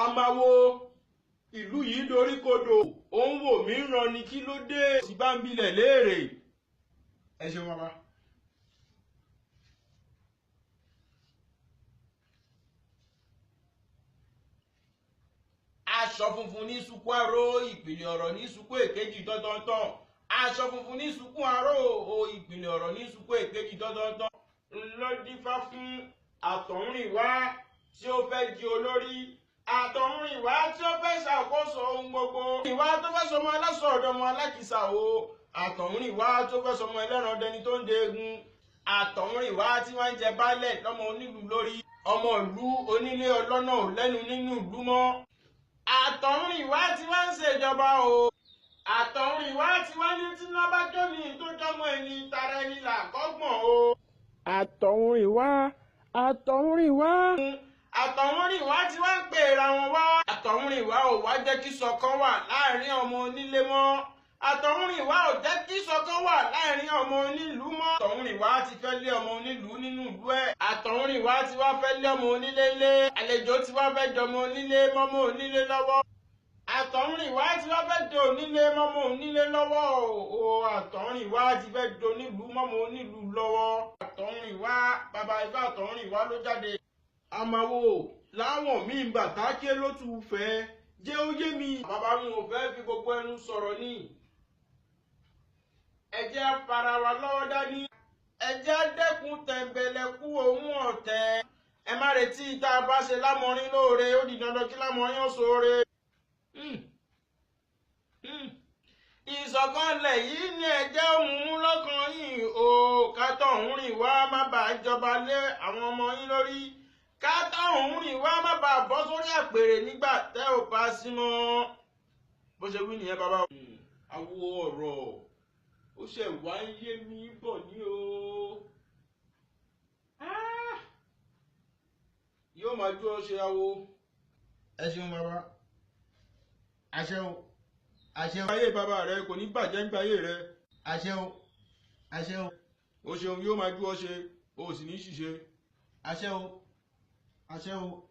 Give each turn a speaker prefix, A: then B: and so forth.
A: Àmàwo ìlú yìí dorí kodò, ó ń wò mí ràn ní kí ló dé, sì bá ń bilẹ̀ léèrè.
B: Ẹ ṣeun bàbá.
A: Aṣọ funfun ní sunkún aró, ìpìlẹ̀ ọ̀rọ̀ ní sunkún èkejì tọ́tọ́tọ́. Aṣọ funfun ní sunkún aró, o ìpìlẹ̀ ọ̀rọ̀ ní sunkún èkejì tọ́tọ́tọ́. Ńlọ dífá fún àtọ̀húnrìnwá tí ó fẹ́ di olórí, àtọ̀húnrìnwá tí ó fẹ́ ṣàkóso ohun gbogbo, ìwá tó fẹ́ sọmọ aláṣọ ọ̀dọ́mọ alákìsà o, àtọ̀húnrìnwá tó fẹ́ sọmọ ẹlẹ́ran dẹni tó ń deegun, àtọ̀húnrìnwá tí wọ́n ń jẹ baálẹ̀ lọ́mọ onílùú lórí, ọmọ ìlú onílé ọlọ́nà ò lẹ́nu nínú ìlú mọ́. Àtọ̀húnrìnwá tí wọ́n ń ṣèjọba o, àtọ̀húnrìnwá tí wọ́n ní tí wọ́n bá jó ní tó jọmọ ẹni tara ẹni là kọ́gbọ̀n o.
C: Àtọ̀húnrìnwá, àtọ̀húnrìnwá.
A: Àtọ̀húnrìnwá tí wọ́n ń pè ra wọn wá. Àtọ̀húnrìnwá ò wá jẹ́ kí ṣọ̀kan wà láàrin ọmọ onílé mọ́. Àtọ̀húnrìnwá ò jẹ́ kí ṣọ̀kan wà láàrin ọmọ onílùú mọ́. Àtọ̀húnrìnwá ti fẹ́ lé ọmọ onílùú nínú ìlú ẹ̀. Àtọ̀húnrìnwá ti wá fẹ́ lé ọmọ onílé lé. Àlejò ti wá fẹ́ jọmọ onílé mọ́mọ́ onílé lọ́wọ́. Àtọ̀húnrìnwá ti wá fẹ́ do onílé mọ́mọ́ onílé lọ́wọ́ o. Àtọ̀húnrìnwá ti fẹ́ do onílùú mọ́mọ́ onílùú lọ́wọ́. Àtọ̀húnrìnwá, bàbá ifá àtọ̀húnrìnwá ló jáde. Àmàwò láwọn míì bàtà ké ló tún fẹ́ jẹ́ ó yé mi. Bàbá mi ò fẹ́ fi gbogbo ẹnu sọ̀rọ̀ ní. Ẹ jẹ́ á fara wa lọ́wọ́ dání. Ẹ jẹ́ á dẹ́kun tẹ̀m̀bẹ̀lẹ̀kú òun ọ̀tẹ̀. Ẹ má retí tá a bá ṣe lámọrin lóore, ó di dandan kí lámọrin ó ṣoore. Ìṣọ̀kanlẹ̀ yìí ni ẹ jẹ́ ó mú lọ́kàn yín o. Kátọ̀húnrìnwá má bàa jọba lé àwọn ọmọ yín lórí. Kátọ̀húnrìnwá má bàa bọ́ sórí àpèrè nígbà tẹ́ ò bá sí mọ́. Bó ṣe wí nìyẹn bàbá. Àwo ọ̀rọ̀ ó ṣe wá ń yé mi bọ̀ ní o. Yóò máa jó ọ ṣe awo.
B: Ẹ ṣeun bàbá. Àṣẹ o. Àṣẹ o.
A: Ayé bàbá rẹ kò ní bàjẹ́ nígbà ayé rẹ.
B: Àṣẹ o. Àṣẹ o.
A: O ṣeun, yóò máa jó ọ ṣe, o sì ní ṣìṣe.
B: Àṣẹ o. Àṣẹ o.